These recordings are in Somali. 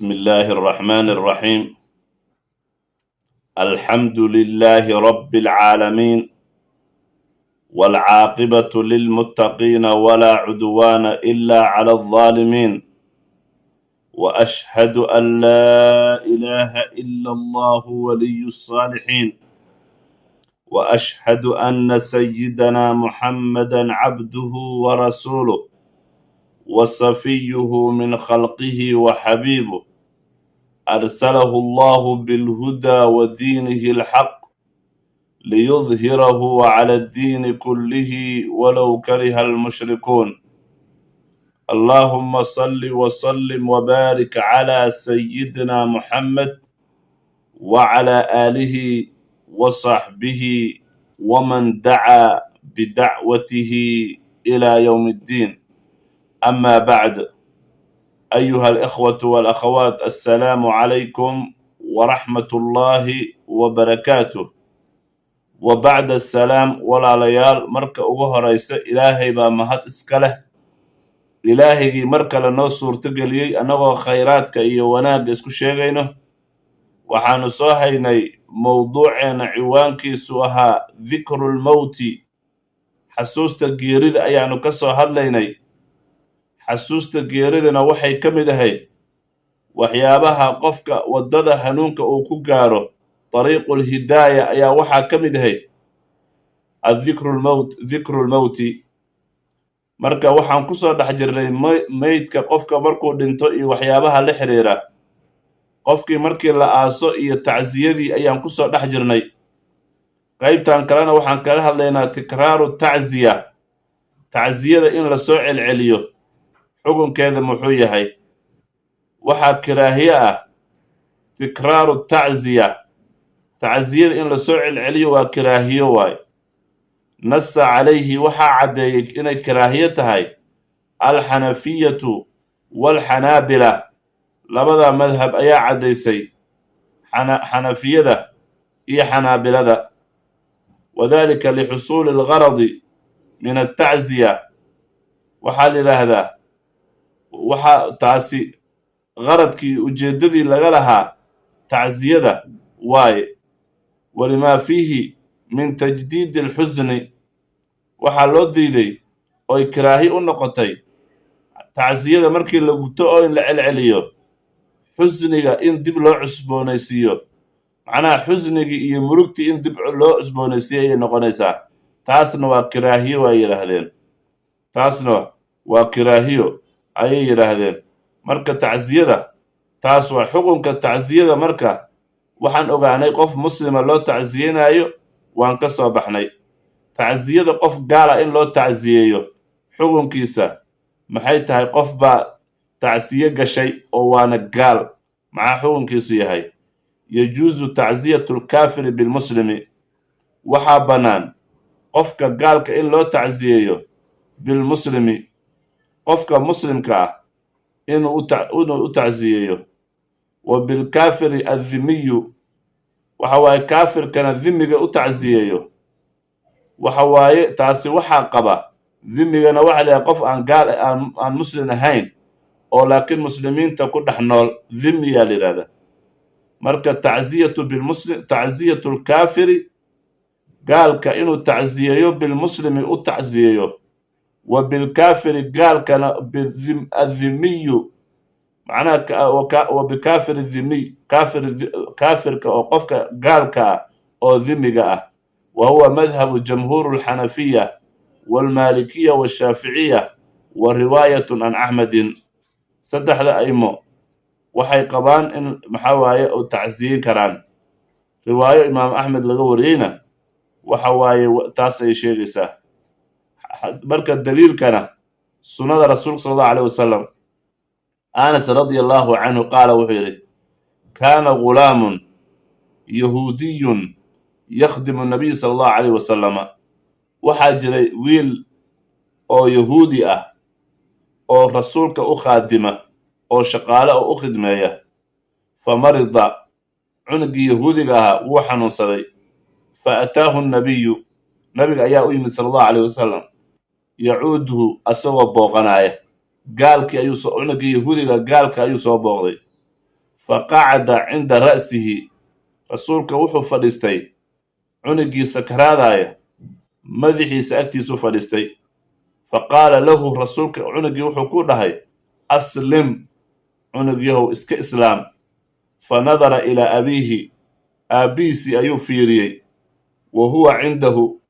بسم الله الرحمن الرحيم. الحمد لله رب العالمين، والعاقبة للمتقين، ولا عدوان إلا على الظالمين، وأشهد أن لا إله إلا الله ولي الصالحين، وأشهد أن سيدنا محمدا عبده ورسوله وصفيه من خلقه وحبيبه، أرسله الله بالهدى ودينه الحق ليظهره على الدين كله ولو كره المشركون. اللهم صل وسلم وبارك على سيدنا محمد وعلى آله وصحبه ومن دعا بدعوته إلى يوم الدين. أما بعد، أيها الإخوة والأخوات، السلام عليكم ورحمة الله وبركاته. وبعد السلام، walaalayaal, marka ugu horeysa Ilaahay baa mahad iska leh, Ilaahigii mar kale noo suurtogeliyey annagoo khayraadka iyo wanaagga isku sheegayno. Waxaanu soo haynay mowduuceena ciwaankiisu ahaa ذكر الموت, xasuusta geerida ayaanu ka soo hadlaynay. Xasuusta geeridana waxay ka mid ahayd waxyaabaha qofka waddada hanuunka uu ku gaaro. طريق الهداية ayaa waxaa ka mid ahayd الذكر الموت, ذكر الموت. Marka waxaan kusoo dhex jirnay meydka, qofka markuu dhinto iyo waxyaabaha la xiriira, qofkii markii la aaso iyo tacsiyadii ayaan kusoo dhex jirnay. Qaybtan kalena waxaan kaga hadlaynaa تكرار التعزية, tacsiyada in lasoo celceliyo xukunkeeda muxuu yahay? Waxaa karaahiye ah تكرار التعزية, tacsiyada in lasoo celceliyo waa karaahiyo waay. نص عليه, waxaa caddeeyey inay karaahiyo tahay الحنفية والحنابلة, labada madhab ayaa caddaysay, Xanafiyada iyo Xanaabilada. وذلك لحصول الغرض من التعزية. Waxaa la yidhaahdaa waxaa taasi qaradkii, ujeeddadii laga lahaa tacsiyada waaye. ولما فيه من تجديد الحزن. Waxaa loo diiday oy karaahi u noqotay tacsiyada markii la guto oo in la celceliyo, xusniga in dib loo cusboonaysiiyo, macnaha xusnigii iyo murugtii in dib loo cusboonaysiiyo ayay noqonaysaa. Taasna waa karaahiyo waa yidhaahdeen, taasna waa karaahiyo ayay yidhaahdeen. Marka tacsiyada taas waa xukunka tacsiyada. Marka waxaan ogaanay qof muslima loo tacsiyeynaayo, waan ka soo baxnay. Tacsiyada qof gaala in loo tacsiyeeyo xukunkiisa maxay tahay? Qof baa tacsiye gashay oo waana gaal, maxaa xukunkiisu yahay? يجوز تعزية الكافر بالمسلم. Waxaa bannaan qofka gaalka in loo tacsiyeeyo بالمسلم, qofka muslimka ah inuu u tacsiyeeyo. وبالكافر الذمي, waxa waaye kaafirkana dhimiga u tacsiyeeyo. Waxa waaye taasi waxaa qaba, dhimigana waxa la yahay qof aan gaal aan muslim ahayn oo laakiin muslimiinta ku dhex nool, dhimiyaa la yidhahda. Marka تعزية بالمسلم, تعزية الكافر, gaalka inuu tacsiyeeyo, بالمسلم u tacsiyeeyo, وبالكافر gaalkana الذمي, macnaha وبكافر الذمي, kaafir, kaafirka oo qofka gaalka ah oo dhimiga ah. وهو مذهب جمهور الحنفية والمالكية والشافعية ورواية عن أحمد. Saddexda aimo waxay qabaan in maxaa waaye u tacsiyin karaan. Riwaayo Imaam Axmed laga wariyeyna waxa waaye taas ay sheegaysaa. Marka daliilkana sunnada Rasuulka صلى الله عليه وسلم. Anas رضي الله عنه qaala, wuxuu yidhi: كان غلام يهودي يخدم النبي صلى الله عليه وسلم. Waxaa jiray wiil oo Yahuudi ah oo Rasuulka u khaadima oo shaqaale oo u khidmeeya. فمرض, cunugii Yahuudiga ahaa wuu xanuunsaday. فأتاه النبي, Nabiga ayaa u yimid صلى الله عليه وسلم, يعوده, asagoo booqanaya. Gaalkii ayuu, cunugii Yahuudiga gaalka ayuu soo booqday. Fa qacada cinda ra'sihi, rasuulka wuxuu fadhiistay cunugii sakaraadaya madaxiisa agtiisuu fadhiistay. Fa qaala lahu, rasuulka cunugii wuxuu ku dhahay: "Aslim, cunug yahow, iska islaam." Fa nadara ilaa abiihi, aabbihiisii ayuu fiiriyey. Wa huwa cindahu,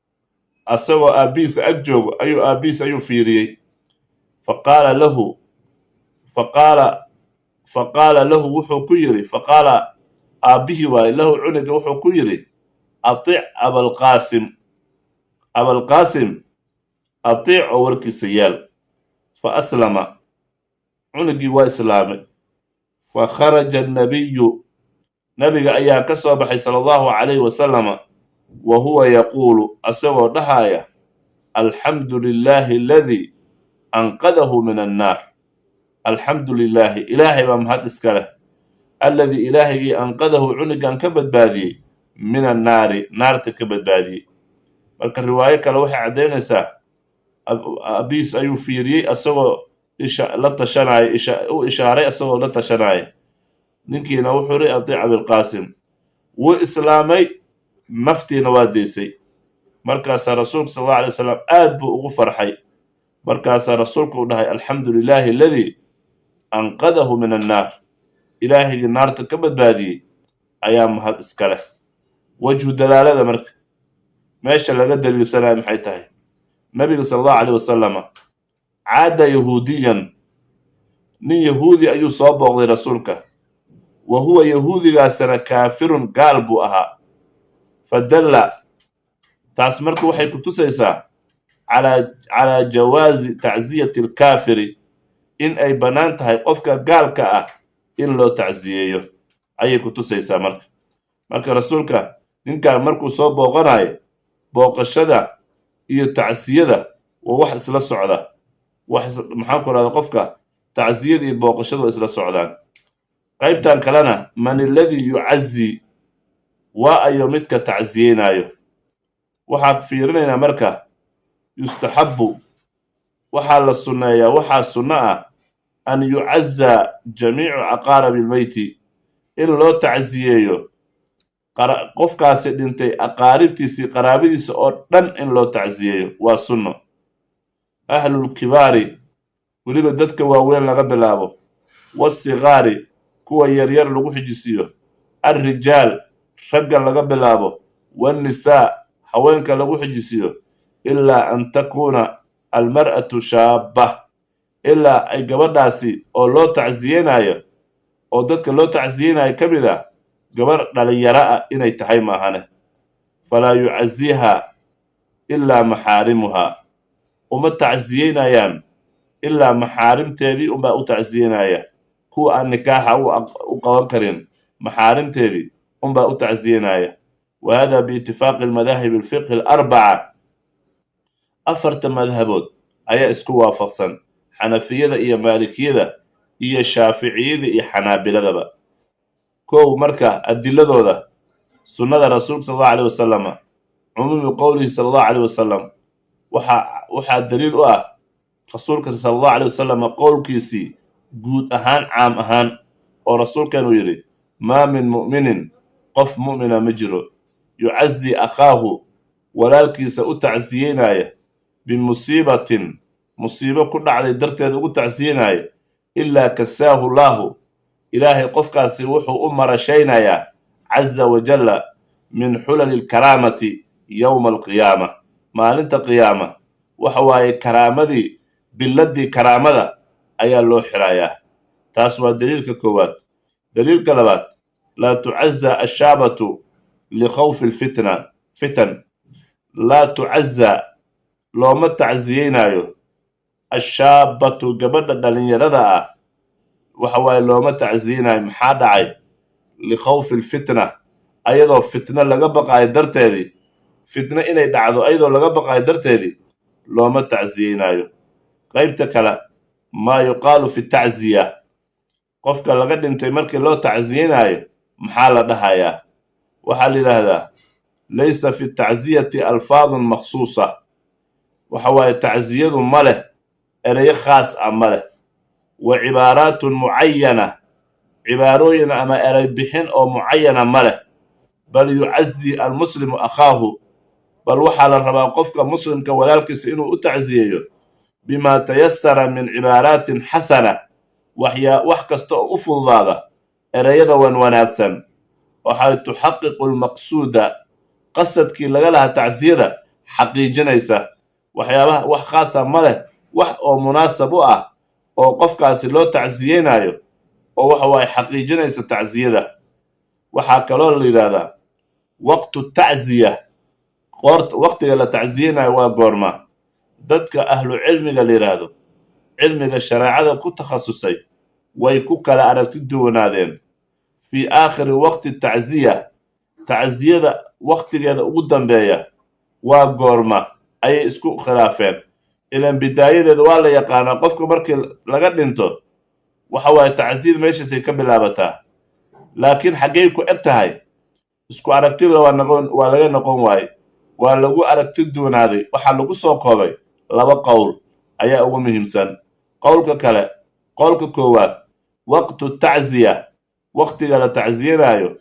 asagoo aabbihiisa ag joogo ayuu aabbihiis ayuu fiiriyey. Fa qaala lahu, faqaala lahu wuxuu ku yidhi, faqaala aabbihii waaye, lahu cunuga wuxuu ku yidhi: "Atic Abalqaasim, Abalqaasim atiic oo warkiisa yaal." Fa aslama, cunugii waa islaamay. Fa kharaja annabiyu, nabiga ayaa ka soo baxay, sala Allahu calayhi wasalama, wa huwa yaquulu, asagoo dhahaya: "Alxamdu lilaahi aladii anqadahu min annaar." Alxamdu lilaahi, Ilaahay baa mahad iska leh, alladii, Ilaahigii, anqadahu, cunugan ka badbaadiyey, min annaari, naarta ka badbaadiyey. Marka riwaayo kale waxay caddaynaysaa abiis ayuu fiiriyey asagoo isha la tashanaya, isha u ishaaray asagoo la tashanaya. Ninkiina wuxuu ri: "Atiic Abilqaasim." Wuu islaamay, naftiina waa deysay. Markaasaa rasuulka sal Allahu alay wasalam aad buu ugu farxay. Markaasaa rasuulku u dhahay: "Alxamdu lilaahi aladii anqadahu min annaar." Ilaahigii naarta ka badbaadiyey ayaa mahad iska leh. Wajhu dalaalada, marka meesha laga daliilsanaya maxay tahay? Nabiga sala Allahu alayh wasalama caada yahuudiyan, nin yahuudi ayuu soo booqday rasuulka. Wa huwa, yahuudigaasana, kaafirun, gaal buu ahaa. Fadalla, taas marka waxay ku tusaysaa calaa jawaazi tacziyati alkaafiri, in ay bannaan tahay qofka gaalka ah in loo tacsiyeeyo ayay ku tusaysaa. Marka rasuulka ninkan markuu soo booqanayo, booqashada iyo tacsiyada waa wax isla socda. Wax, maxaan ku rahda, qofka tacsiyada iyo booqashada waa isla socdaan. Qaybtan kalena, man aladii yucazi, waa ayo midka tacsiyeynaayo? Waxaad fiirinaynaa marka, yustaxabbu, waxaa la sunneeyaa, waxaa sunno ah, an yucazaa jamiicu aqaarabi lmeyti, in loo tacsiyeeyo qofkaasi dhintay aqaaribtiisii, qaraabadiisa oo dhan in loo tacsiyeeyo waa sunno. Ahlulkibaari, weliba dadka waaweyn laga bilaabo, waasigaari, kuwa yaryar lagu xijisiiyo, alrijaal, ragga laga bilaabo, waannisaa, haweenka lagu xijisiiyo, ilaa an takuuna almar'atu shaabba, ilaa ay gabadhaasi oo loo tacsiyeynayo oo dadka loo tacsiyeynayo ka mid ah gabarh dhalinyaro ah inay tahay maahane. Falaa yucaziiha ilaa maxaarimuhaa, uma tacsiyeynayaan ilaa maxaarimteedii unbaa u tacsiyeynaya. Kuwa aan nikaaxa u qaban karin, maxaarimteedii unbaa u tacsiyeynaya. Wa hada biitifaaqi almadaahib alfiqhi alarbaca, afarta madhabood ayaa isku waafaqsan, Xanafiyada iyo Maalikiyada iyo Shaaficiyada iyo Xanaabiladaba. Kow, marka adiladooda sunnada rasuulka sal Allahu alayh wasalama, cumuumi qowlihi sala Allahu alayh wasalam, waxaa daliil u ah rasuulka sala Allahu alayh wasalam qowlkiisii guud ahaan, caam ahaan, oo rasuulkan uu yidhi: "Maa min mu'minin, qof mu'mina ma jiro, yucazi akhaahu, walaalkiisa u tacsiyeynaya, bimusiibatin, musiibo ku dhacday darteed ugu tacsiyeynaya, ilaa kasaahu Laahu, Ilaahay qofkaasi wuxuu u marashaynayaa, caza wajalla, min xulali alkaraamati yowma alqiyaama." Maalinta qiyaama waxa waaye karaamadii, billadii karaamada ayaa loo xirayaa. Taas waa daliilka koowaad. Daliilka labaad, laa tucaza ashaabatu likhawfi alfitna fitan. Laa tucaza, looma tacsiyeynaayo, ashaabatu, gabadha dhalinyarada ah, waxa waaye looma tacsiyeynaayo. Maxaa dhacay? Likhawfi alfitna, ayadoo fitno laga baqaayo darteedii, fitno inay dhacdo ayadoo laga baqaayo darteedii looma tacsiyeynaayo. Qaybta kale, maa yuqaalu fi tacziya, qofka laga dhintay markii loo tacsiyeynaayo maxaa la dhahayaa? Waxaa la yidhaahdaa: laysa fi tacziyati alfaadun makhsuusa. Waxa waaye tacsiyadu ma leh ereyo khaas ah, ma leh, wa cibaaraatun mucayana. Cibaarooyin ama eray bixin oo mucayana ma leh. Bal yucazi almuslimu akhaahu, bal waxaa la rabaa qofka muslimka walaalkiisa inuu u tacsiyeeyo bimaa tayasara min cibaaraatin xasana, waxyaa wax kasta oo u fududaada ereyada wan wanaagsan, waxay tuxaqiqu almaqsuuda, qasadkii laga lahaa tacsiyada xaqiijinaysa. Waxyaabaha wax khaasa ma leh, wax oo munaasab u ah oo qofkaasi loo tacsiyeynayo oo waxa waaye xaqiijinaysa tacsiyada. Waxaa kaloo la yidhahdaa waqtu tacziya, qoort waqtiga la tacsiyeynayo waa goorma? Dadka ahlu cilmiga la yidhaahdo, cilmiga shareecada ku takhasusay, way ku kala aragti duwanaadeen fii aakhiri waqti tacziya, tacsiyada waqtigeeda ugu dambeeya waa goorma ayay isku khilaafeen. Ilan bidaayadeeda waa la yaqaanaa, qofka markii laga dhinto waxa waaye tacsiyada meeshaasay ka bilaabataa, laakiin xaggey ku eg tahay? Isku aragtida waa noqon, waa laga noqon waaye, waa lagu aragti duwanaaday. Waxaa lagu soo koobay laba qowl ayaa ugu muhiimsan. Qowlka kale, qowlka koowaad, waqtu tacziya, waqtiga la tacsiyanaayo,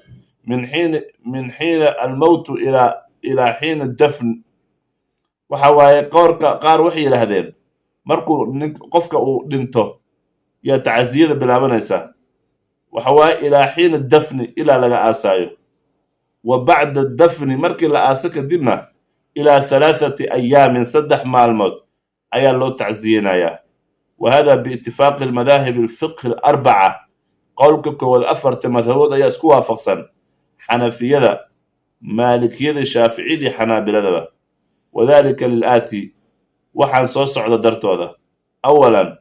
min xiina almowtu ilaa xiina dafn. Waxa waaye qowlka qaar waxay yidhaahdeen markuu nin qofka uu dhinto yaa tacsiyada bilaabanaysaa, waxa waaye ilaa xiina dafni, ilaa laga aasaayo, wa bacda dafni, markii la aaso kadibna, ilaa 3 ayaamin, 3 maalmood ayaa loo tacsiyeynayaa. Wa hada biitifaaqi almadaahib alfiqhi alarbaca. Qowlka koowaad afarta madhabood ayaa isku waafaqsan: Xanafiyada, Maalikiyada, Shaaficiyada iyo Xanaabiladaba. Wadalika lilaati, waxaan soo socda dartooda. Awalan,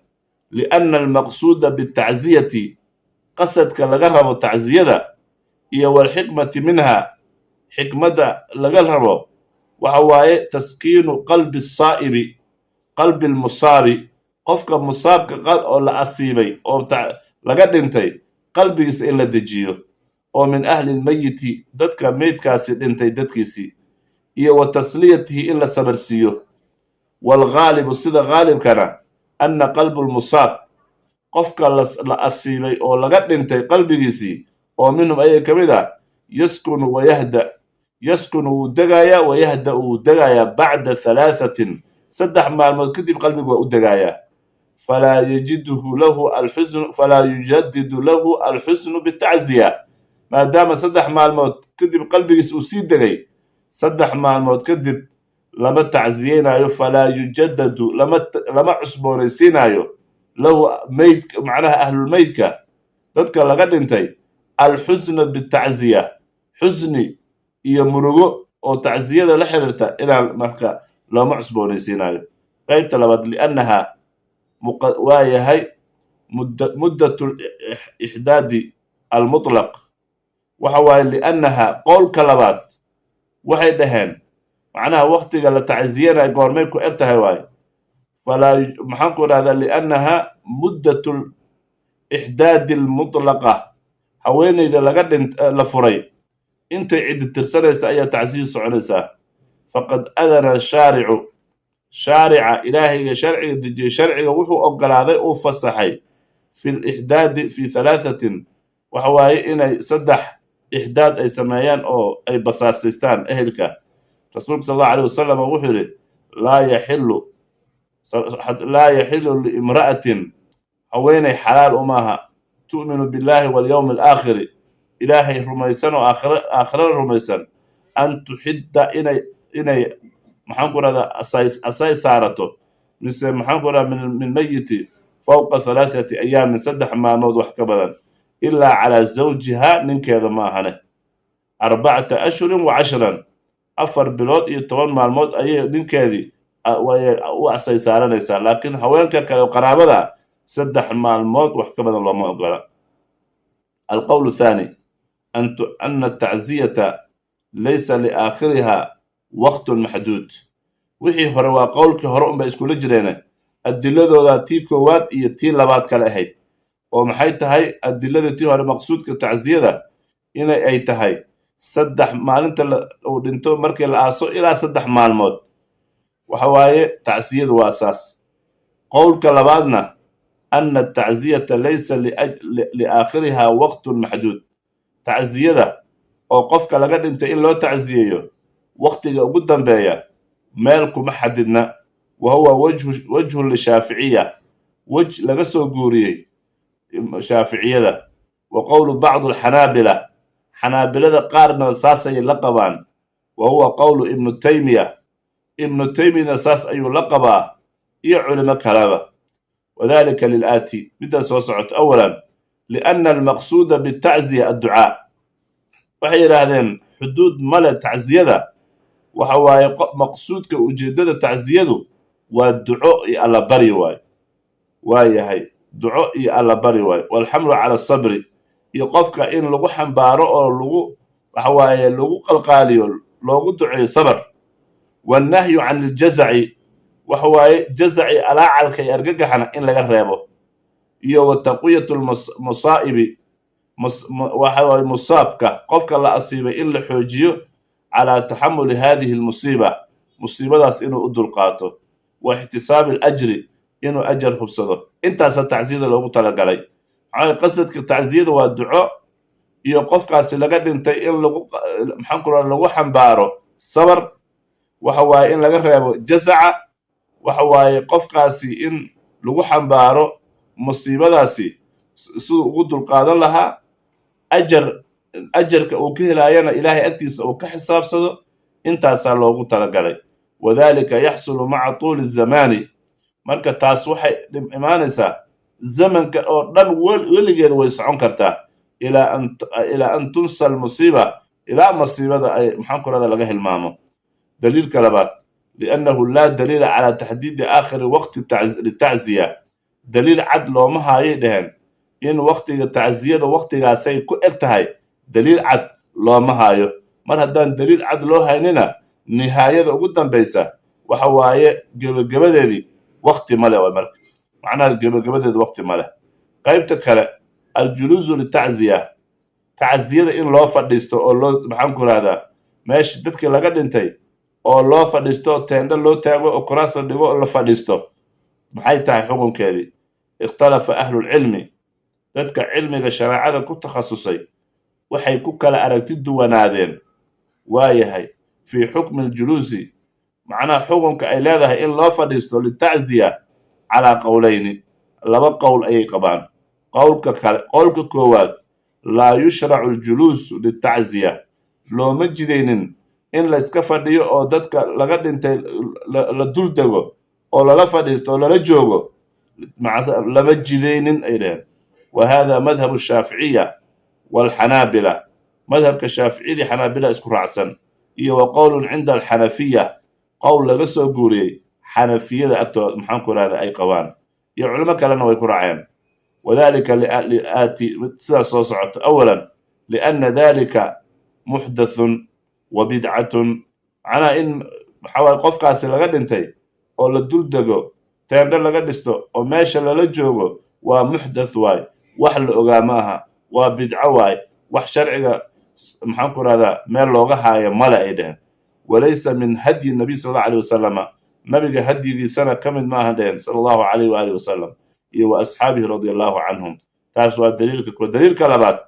lianna almaqsuuda bitacziyati, qasadka laga rabo tacziyada, iyo walxikmati minha, xikmadda laga rabo, waxa waaye taskiinu qalbi saa'ibi, qalbi almusaabi, qofka musaabka oo la asiibay oo laga dhintay qalbigiisa in la dejiyo, oo min ahli lmayiti, dadka meydkaasi dhintay dadkiisii, iyo wa tasliyatihi, in la sabarsiiyo. Waalghaalibu, sida khaalibkana, anna qalbu lmusaab, qofka la asiibay oo laga dhintay qalbigiisii, oo minhum ayaga ka mid ah, yaskunu wayahda, yaskunu wuu degayaa, wayahda wuu degayaa, bacda 3, 3 maalmood kadib qalbigu waa u degayaa. Falaa yajiduhu lahu alxusnu, falaa yujadidu lahu alxusnu bitacziya. Maadaama 3 maalmood kadib qalbigiis uu sii degay, 3 maalmood kadib lama tacziyeynayo. Falaa yujadadu, lama cusboonaysiinayo, lahu mayd, macnaha ahlulmeydka, dadka laga dhintay, alxusna bitacziya, xusni iyo murugo oo tacziyada la xiriirta inaan marka looma cusboonaysiinayo. Qaybta labaad, liannaha waa yahay muddatu ixdaadi almutlaq. Waxa waaye liannaha, qowlka labaad waxay dhaheen macnaha waktiga la tacziyanayo goormay ku eg tahay waaye? Falaa, maxaan ku idhahdaa, liannaha muddatu ixdaadi almutlaqa, haweeneyda laga dhint la furay intay ciddi tirsanaysa ayaa tacsiya soconaysaa. Faqad adana shaaricu, shaarica, Ilaahayga sharciga dejiyey, sharciga wuxuu ogolaaday, uu fasaxay, fi lixdaadi fi 3, waxa waaye inay saddex ixdaad ay sameeyaan oo ay basaarsaystaan ehelka. Rasuulka sal Allahu aleyh wasalam wuxuu yidhi: Laa yaxilu liimra'atin, haweeney xalaal umaaha, tu'minu billahi walyawmi alaakhiri, Ilaahay rumaysan oo aakhirana rumaysan, an tuxidda, inay maxaan ku rahdaa asay saarato, mise maxaan ku rahdaa min mayiti fawqa 3 ayaamin, 3 maalmood wax ka badan, ilaa calaa zawjiha, ninkeeda ma ahane, 4 ashhurin wa 10, 4 bilood iyo 10 maalmood ayay ninkeedii u asay saaranaysaa. Laakiin haweenka kale oo qaraabada 3 maalmood wax ka badan looma ogola. Alqowl athani, ana atacziyata laysa liaakhiriha waqtun maxduud. Wixii hore waa qowlkii hore unbay iskula jireene, adiladooda tii koowaad iyo tii labaad kale ahayd. Oo maxay tahay adilada tii hore? Maqsuudka tacziyada inay ay tahay saddex maalinta uu dhinto markii la aaso ilaa 3 maalmood, waxa waaye tacsiyadu waa saas. Qowlka labaadna Ana atacziyata laysa liaakhiriha waqtun maxduud. Tacziyada oo qofka laga dhintay in loo tacziyeeyo waqtiga ugu dambeeya meel kuma xadidna. Wa huwa wajhun lishaaficiya, wej laga soo guuriyey Shaaficiyada. Wa qowlu bacdu alxanaabila, Xanaabilada qaarna saasay la qabaan. Wa huwa qowlu Ibnu Taymiya, Ibnu Taymiyana saas ayuu la qabaa iyo culimo kaleba. Wadalika lilaati, middaa soo socoto. Awalan, lianna almaqsuuda bitacziya adducaa. Waxay yidhaahdeen xuduud male tacziyada. Waxa waaye maqsuudka, ujeeddada tacziyadu waa duco iyo allabari waayo. Waa yahay, duco iyo allabari waayo. Walxamlu cala asabri, iyo qofka in lagu xambaaro oo lagu, waxa waaye, lagu qalqaaliyo, loogu duceeyo sabr. Wannahyu can iljazaci, waxa waaye jazaci, alaacalka iyo argagaxana in laga reebo. Iyo wa taqwiyatu lmusaa'ibi, waxa waaye musaabka, qofka la asiibay in la xoojiyo, calaa taxamuli hadihi almusiiba, musiibadaas inuu u dulqaato, wa ixtisaabi alajri, inuu ajar hubsado. Intaasa tacziyada loogu talagalay. Maxaa qasadka tacziyada? Waa duco iyo qofkaasi laga dhintay in lagu, maxaan ku lagu xambaaro sabar. Waxa waaye in laga reebo jazaca. Waxa waaye qofkaasi in lagu xambaaro musiibadaasi siduu ugu dulqaadan lahaa, ajarka uu ka helaayana Ilaahay agtiisa uu ka xisaabsado. Intaasaa loogu talagalay. Wadalika yaxsulu maca tuuli zamaani. Marka taas waxay imaanaysaa zamanka oo dhan, weligeed way socon kartaa, ilaa an tunsa almusiiba, ilaa masiibada ay, maxaan ku rahda, laga hilmaamo. Daliilka labaad, liannahu laa daliila calaa taxdiidi aakhiri waqti litacziya. Daliil cad looma haayay dheheen in waqtiga tacziyada waqtigaasay ku eg tahay. Daliil cad looma haayo. Mar haddaan daliil cad loo haynina, nihaayada ugu dambaysa waxa waaye gebagabadeedii waqti male waay. Marka macnaha gebagabadeedi waqti male. Qaybta kale, aljuluusu litacziya, tacziyada in loo fadhiisto oo loo, maxaan ku rahdaa, meesha dadkii laga dhintay oo loo fadhiisto, teendho loo taago oo kuraas la dhigo oo la fadhiisto, maxay tahay xukunkeedii? Ikhtalafa ahlulcilmi, dadka cilmiga shareecada ku takhasusay waxay ku kala aragti duwanaadeen, waayahay, fii xukmi aljuluusi, macnaha xukunka ay leedahay in loo fadhiisto, litacziya, calaa qowlayni, laba qowl ayay qabaan. Qowlka kale, qowlka koowaad, laa yushracu aljuluusu litacziya, looma jidaynin in la iska fadhiyo oo dadka laga dhintay la dul dego oo lala fadhiisto oo lala joogo, lama jidaynin ay dheheen. Wa hada madhabu shaaficiya walxanaabila, madhabka Shaaficiyadii Xanaabila isku raacsan. Iyo wa qowlun cinda alxanafiya, qowl laga soo guuriyey Xanafiyada agtooda, maxaan ku rahda, ay qabaan, iyo culimo kalena way ku raaceen. Wadalika liaati, sidaas soo socoto. Awalan, lianna dalika muxdathun wa bidcatun. Macnaha in, maxaa waaye, qofkaasi laga dhintay oo la dul dego, teendho laga dhisto oo meesha lala joogo waa muxdath waay, wax la ogaa ma aha, waa bidco waay, wax sharciga, maxaan ku rahdaa, meel looga haayo male ay dheheen. Walaysa min hadyi nabiy sal allahu alayh wasalama, nabiga hadyigiisana ka mid ma ahan dheheen, sala allahu alayh waaalih wasalam iyo wa asxaabihi radia allahu canhum. Taas waa daliilka ko. Daliilka labaad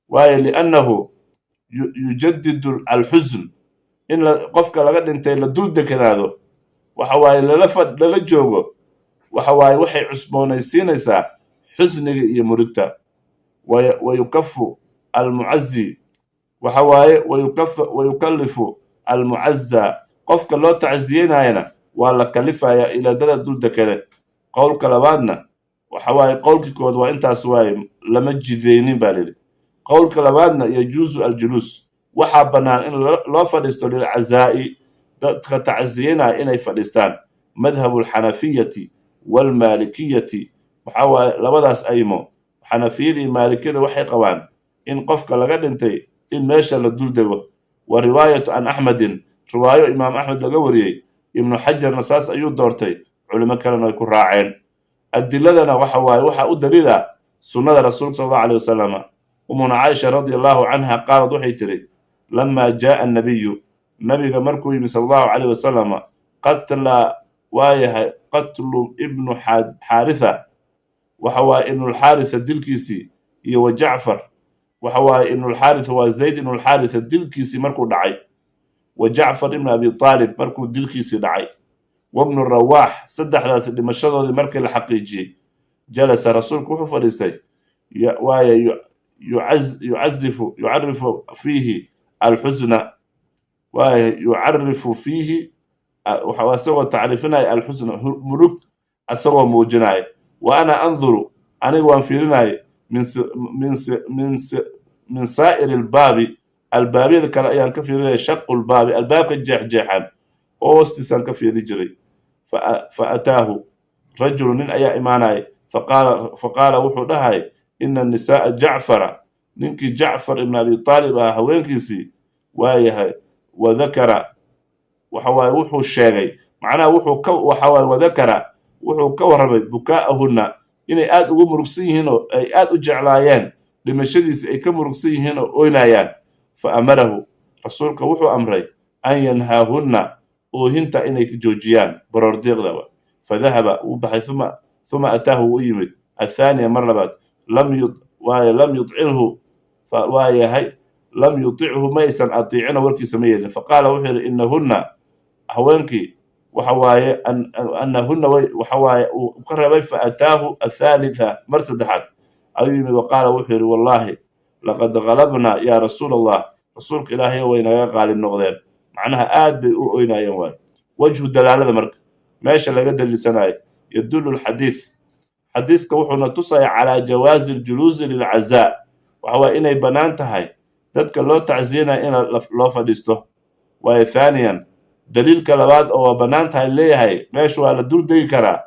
waayo, liannahu yujadidu alxusn, in qofka laga dhintay la dul dekanaado, waxa waaye lala joogo, waxa waaye waxay cusboonaysiinaysaa xusniga iyo murugta. Wayukafu almucazi, waxa waaye wayukallifu almucaza, qofka loo tacsiyeynayana waa la kalifaya ilaa dada dul dekane. Qowlka labaadna waxa waaye, qowlkii kood waa intaas waaye, lama jideynin baa layidhi. Qowlka labaadna, yajuusu aljuluus, waxaa bannaan in loo fadhiisto, lilcazaa'i, dadka tacsiyeynaya inay fadhiistaan. Madhabu alxanafiyati waalmaalikiyati, waxaa waaye labadaas aymo, Xanafiyada iyo Maalikiyada, waxay qabaan in qofka laga dhintay in meesha la dul dego. Wa riwaayatu can Axmedin, riwaayo Imaam Axmed laga wariyey. Ibnu Xajarna saas ayuu doortay, culimo kalena ay ku raaceen. Adiladana waxa waaye, waxaa u daliila sunnada Rasuulka sal allahu alay wasalama. Umuna Caaisha radia allahu canha qaalad, waxay tidhi, lamaa jaaa annabiyu, nabiga markuu yimi, sala allahu calayh wasalama, qatla, waayahay, qatlu ibnu Xaaritha. Waxa waaye Ibnulxaaritha dilkiisii iyo wa Jacfar, waxa waaye Ibnulxaaritha waa Zayd Ibnulxaaritha dilkiisii markuu dhacay, wa Jacfar ibn Abi Aalib markuu dilkiisii dhacay, wabnu Rawaax, saddexdaasi dhimashadoodii markii la xaqiijiyey, jalasa, rasuulku wuxuu fadhiistay, waaye yucazifu, yucarifu fiihi alxusna, waaye yucarifu fiihi, isagoo tacriifinaya alxusna, murug isagoo muujinaya. Wa ana anduru, aniga waan fiirinaya, min saa'iri albaabi, albaabyada kale ayaan ka fiirinaya, shaqu lbaabi, albaabka jeexjeexan hoostiisaan ka fiiri jiray. Fa ataahu rajulu, nin ayaa imaanaya, faqaala, wuxuu dhahay: "Ina nisaaa Jacfara," ninkii Jacfar ibn Abi Aalib ah haweenkiisii waayahay. Wadakara, waxa waaye wuxuu sheegay, macnaha wuxuu ka, waxa waaye wadakara, wuxuu ka warramay bukaa'ahunna, inay aad ugu murugsan yihiin oo ay aad u jeclaayeen, dhimashadiisi ay ka murugsan yihiin oo oynayaan. Fa amarahu, rasuulka wuxuu amray, an yanhaahunna, oohinta inay joojiyaan, baroordiiqdaba. Fadahaba, wuu baxay, uma ataahu, wuu u yimid, athaaniya, mar labaad. Lam waaye lam yudcinhu, waa yahay lam yutichu, ma aysan atiicino, warkiisa ma yeelin. Faqaala, wuxuu yidhi: "Inahunna," haweenkii waxa waaye, anahunna, waxa waaye uu ka reebay. Faataahu athaalitha, mar saddexaad ayuu yimid. Waqaala, wuxuu yidhi: "Wallahi laqad galabna yaa Rasuul Allah," rasuulka Ilaahay, way naga qaalib noqdeen, macnaha aad bay u oynayeen. Waayo wajhu dalaalada marka meesha laga daliilsanayo: yadullu alxadiid, xadiiska wuxuuna tusaya, calaa jawaazi aljuluusi lilcazaa, waxa waaye inay bannaan tahay dadka loo tacsiyanayo in loo fadhiisto. Waayo thaaniyan, daliilka labaad oo waa bannaan tahay leeyahay, meesha waa la dul degi karaa,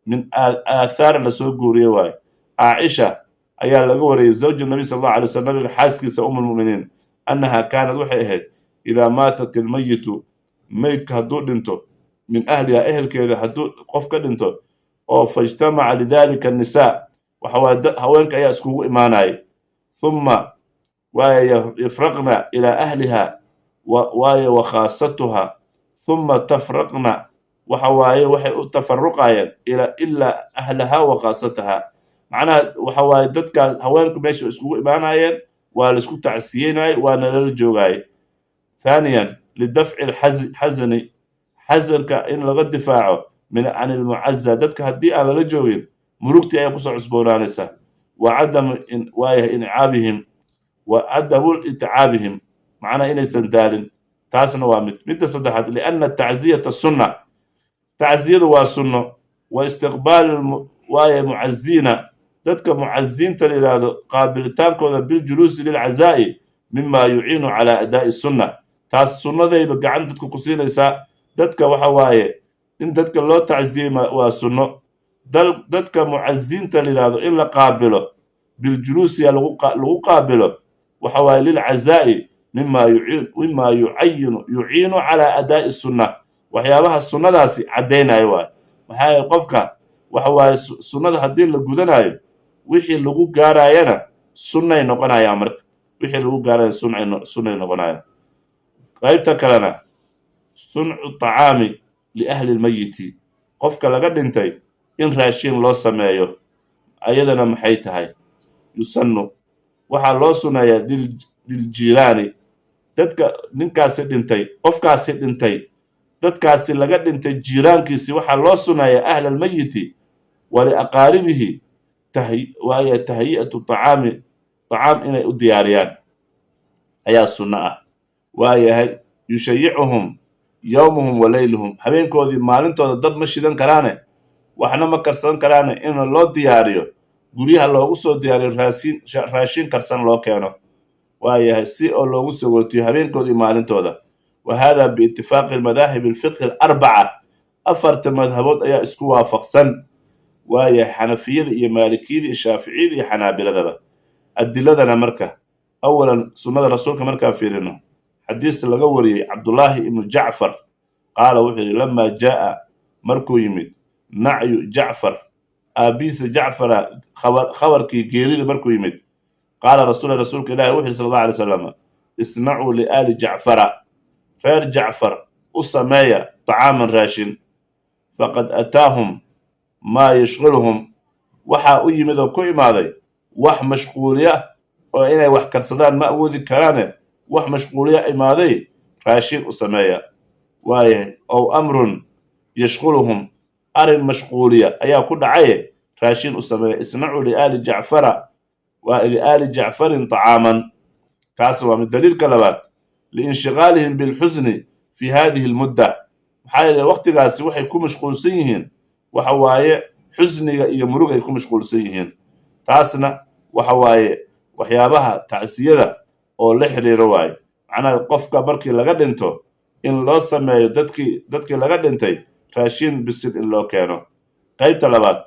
min aathaar lasoo guuriye waayo. Caaisha ayaa laga wariyey, zawja Nabi sal Allahu alay slam, nabiga xaaskiisa, um lmuminiin, annaha kaanad, waxay ahayd, idaa maatat ilmayitu, meydka hadduu dhinto, min ahliha, ehelkeeda hadduu qof ka dhinto, oo faijtamaca lidalika annisaa, waxa waaye haweenka ayaa iskugu imaanaya, thumma, waaye, yafraqna ilaa ahliha, waaye wa khaasatuha, thumma tafraqna, waxa waaye waxay u tafaruqayeen ilaa ahlaha wa khaasataha. Macnaha waxa waaye dadkaas haweenku meesha iskugu imaanayeen, waa la isku tacsiyeynayay, waana lala joogayay. Thaaniyan, lidafci lxasani, xasanka in laga difaaco, min can ilmucaza, dadka haddii aan lala joogin murugtii ayaa kusoo cusboonaanaysa, wa cadamu, waayahay, incaabihim, wa cadamu itcaabihim, macnaha inaysan daalin. Taasna waa mid. Midda saddexaad, lianna tacziyata sunna, tacziyadu waa sunno, wa istiqbaal, waaye, mucaziina, dadka mucaziinta la yidhaahdo qaabilitaankooda, biljuluusi lilcazaa'i, mima yuciinu calaa adaa'i sunna. Taas sunnadayba gacan dadku ku siinaysaa. Dadka waxa waaye in dadka loo tacziyey waa sunno. Dadka mucaziinta la yidhaahdo in la qaabilo, biljuluusiya lagu qaabilo, waxa waaye lilcazaa'i, mima yucayinu, yuciinu calaa adaa'i sunna, waxyaabaha sunnadaasi caddaynaayo waayo. Maxaa yeele qofka waxa waaye sunnada haddii la gudanayo, wixii lagu gaarayana sunnay noqonayaan. Marka wixii lagu gaaraya sunnay noqonayaan. Qaybta kalena, suncu tacaami liahli lmayiti, qofka laga dhintay in raashin loo sameeyo, ayadana maxay tahay? Yusannu, waxaa loo sunneeyaa, liljiiraani, dadka ninkaasi dhintay, qofkaasi dhintay, dadkaasi laga dhintay jiiraankiisi, waxaa loo sunneeyaa, ahla almayiti waliaqaaribihi, waayo tahyi'atu tacaami, tacaam inay u diyaariyaan ayaa sunno ah. Waayahay, yushayicuhum yowmuhum wa leyluhum, habeenkoodii maalintooda dab ma shidan karaane, waxna ma karsan karaane, in loo diyaariyo, guryaha loogu soo diyaariyo raasiin, raashin karsan loo keeno, waayahay, si oo loogu sogootiyo habeenkoodii maalintooda. Wa hada biitifaaqi almadaahib alfiqhi alarbaca, afarta madhabood ayaa isku waafaqsan, waayahay, Xanafiyada iyo Maalikiyada iyo Shaaficiyada iyo Xanaabiladaba. Adiladana marka, awalan, sunnada rasuulka markaan fiirino, xadiis laga wariyey Cabdullaahi ibnu Jacfar, qaala, wuxuu yidhi: lamaa jaa'a, markuu yimid, nacyu Jacfar, aabbihiisa Jacfara khabarkii geerida markuu yimid, qaala rasuul, rasuulka Ilahi wuxu yidhi sal Allahu alay slam: "Isnacuu liaali Jacfara," reer Jacfar u sameeya, "tacaaman," raashin, "faqad ataahum maa yashgilhum." Waxaa u yimid oo ku imaaday wax mashquuliya oo inay wax karsadaan ma awoodi karaane, wax mashquuliya imaaday, raashin u sameeya. Waayahay, ow amrun yashquluhum, arrin mashquuliya ayaa ku dhacaye, raashin u sameeya. Isnacuu liaali jacfara, waa liaali jacfarin طacaaman. Kaas waa mid. Daliilka labaad, liinshiqaalihim bilxusni fi hadihi almudda. Maxaa yeele, waqtigaasi waxay ku mashquulsan yihiin waxa waaye xusniga iyo murug ay ku mashquulsan yihiin. Taasna waxa waaye waxyaabaha tacsiyada oo la xiriiro waaye. Macnaha, qofka markii laga dhinto in loo sameeyo dadkii laga dhintay raashin bisil in loo keeno. Qaybta labaad,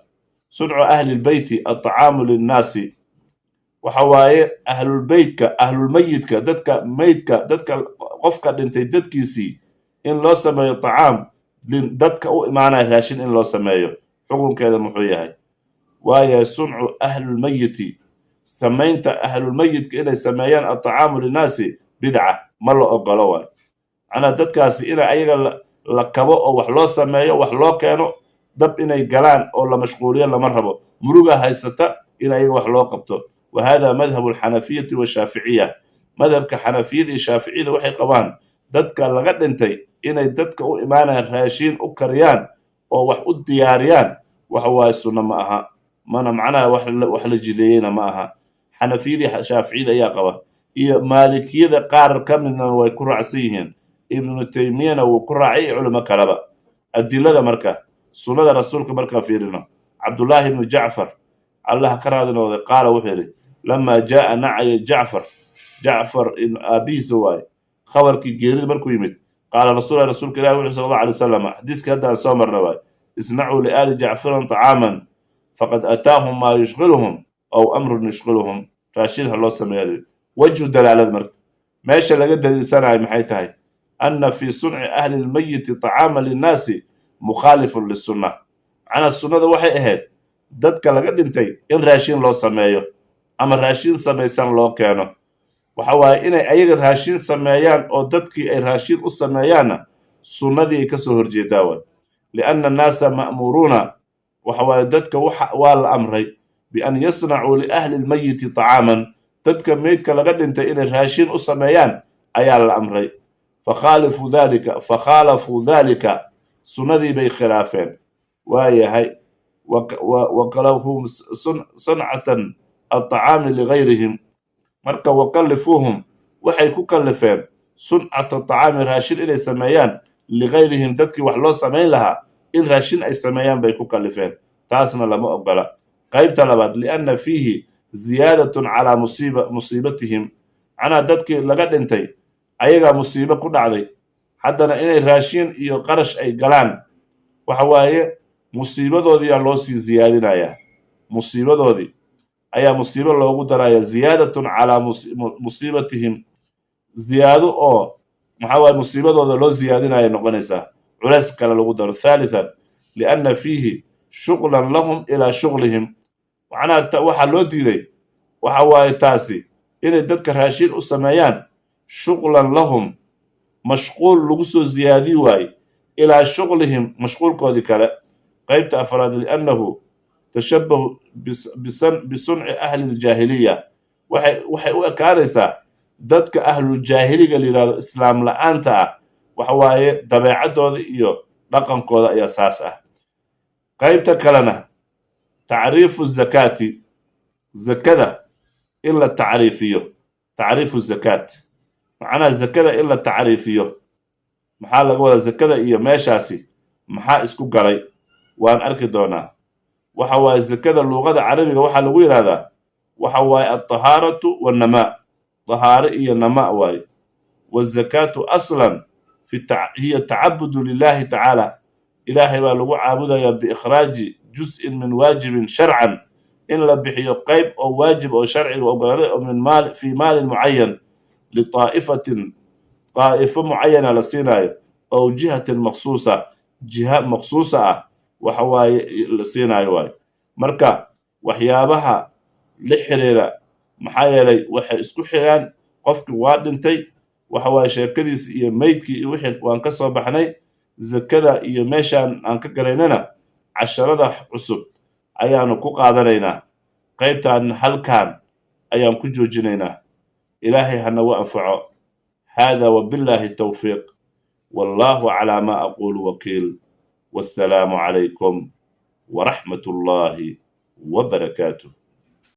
suncu ahli lbeyti alطacaamu linnaasi. Waxa waaye ahlulbeytka, ahlulmeyidka, dadka meydka, dadka qofka dhintay dadkiisii in loo sameeyo tacaam, dadka u imaanaya raashin in loo sameeyo, xukunkeeda muxuu yahay? Waayahay, suncu ahlulmeyiti, samaynta ahlulmeyidka inay sameeyaan alطacaamu linnaasi bidca, ma la ogolo waay. Macnaha, dadkaasi ina ayaga la kabo oo wax loo sameeyo, wax loo keeno, dab inay galaan oo la mashquuliyo lama rabo. Muruga haysata, in ayaga wax loo qabto. Wa hada madhabu alxanafiyati washaaficiya. Madhabka xanafiyada iyo shaaficiyada waxay qabaan dadka laga dhintay inay dadka u imaanayaan raashiin u kariyaan oo wax u diyaariyaan waxa waaye sunno ma aha, mana macnaha wax la jideeyeyna ma aha. Xanafiyadii, shaaficiyada ayaa qaba, iyo maalikiyada qaar ka midna way ku raacsan yihiin. Ibnu Taymiyana wuu ku raacay iyo culimo kaleba. Adilada marka, sunnada rasuulka markaan fiirino, Cabdullaahi ibnu Jacfar, Allah ka raadi noqday, qaala wuxuu yidhi: lamaa jaa'a nacya Jacfar, Jacfar aabihiisa waaye, khabarkii geerida markuu yimid, qaala rasuul, rasuulka ilahi wuxuu sala Allahu alay wasalam, xadiiska hadda aan soo marna waay: isnacuu liaali jacfarin طacaaman faqad ataahum maa yushqiluhum aw amrun yushqiluhum. Raashin ha loo sameeyo. Wajhu dalaalada marka, meesha laga daliilsanayo maxay tahay? Ana fii sunci ahli lmayiti طacaama linnaasi mukhaalifun lisunna. Macnaa, sunnada waxay ahayd dadka laga dhintay in raashin loo sameeyo ama raashin samaysan loo keeno. Waxa waaye inay ayaga raashin sameeyaan oo dadkii ay raashin u sameeyaanna sunnadii ay kasoo horjeedaa waay. Lianna annaasa ma'muuruuna, waxa waaye dadka waxa waa la amray bian yasnacuu liahli lmayiti طacaaman, dadka meydka laga dhintay inay raashin u sameeyaan ayaa la amray. Fakhaalafuu dalika, sunnadii bay khilaafeen. Waayahay, wakalahum sancatan alطacaami ligayrihim. Marka wakallifuuhum, waxay ku kallifeen suncata طacaami, raashin inay sameeyaan, ligayrihim, dadkii wax loo samayn lahaa in raashin ay sameeyaan bay ku kallifeen. Taasna lama ogola. Qaybta labaad, lianna fiihi ziyaadatun calaa musiibatihim. Macnaha, dadkii laga dhintay ayagaa musiibo ku dhacday, haddana inay raashin iyo qarash ay galaan waxa waaye musiibadoodiyaa loo sii ziyaadinayaa, musiibadoodii ayaa musiibo loogu daraya. Ziyaadatun calaa musiibatihim, ziyaado oo maxaa waaye musiibadooda loo ziyaadinaya noqonaysaa, culays kale lagu daro. Thalithan, lianna fiihi shuqlan lahum ilaa shuqlihim. Macnaha, waxaa loo diiday waxa waaye taasi inay dadka raashin u sameeyaan, shuqlan lahum, mashquul lagu soo ziyaadi waaye, ilaa shuqlihim, mashquulkoodii kale. Qaybta afraad, liannahu tashabahu bisunci ahli ljaahiliya. Waxay u ekaanaysaa dadka ahluljaahiliga la yidhahdo, islaam la-aanta ah. Waxa waaye dabeecaddooda iyo dhaqankooda ayaa saas ah. Qaybta kalena, tacriifu zakaati, zakada in la tacriifiyo. Tacriifu zakaat, macnaha zakada in la tacriifiyo. Maxaa laga wadaa zakada iyo meeshaasi maxaa isku galay? Waan arki doonaa. Waxa waaye zakada luuqada carabiga waxaa lagu yidhahdaa waxa waaye altahaaratu wannamaa, tahaare iyo namaa waaye. Wazakaatu aslan hiya tacabudu lilahi tacaala, Ilaahay baa lagu caabudayaa, biikhraaji juz'in min waajibin sharcan, in la bixiyo qayb oo waajib oo sharciga ogolaaday oo min maal fi maalin mucayan litaa'ifatin, daa'ifo mucayana la siinaayo, ow jihatin maqsuusa, jiha maqsuusa ah waxa waaye la siinaayo waayo. Marka waxyaabaha la xiriira, maxaa yeelay waxay isku xigaan, qofkii waa dhintay, waxa waaye sheekadiisi iyo meydkii iyo wixii waan ka soo baxnay. Zakada iyo meeshaan aan ka galaynana casharada cusub. Ayaanu ku qaadanaynaa. Qaybtan halkan ayaan ku joojinaynaa. Ilaahay ha nagu anfaco. Hada wabillahi tawfiiq, wallahu calaa ma aqulu wakiil. Wassalaamu calaykum waraxmat ullahi wabarakaatuh.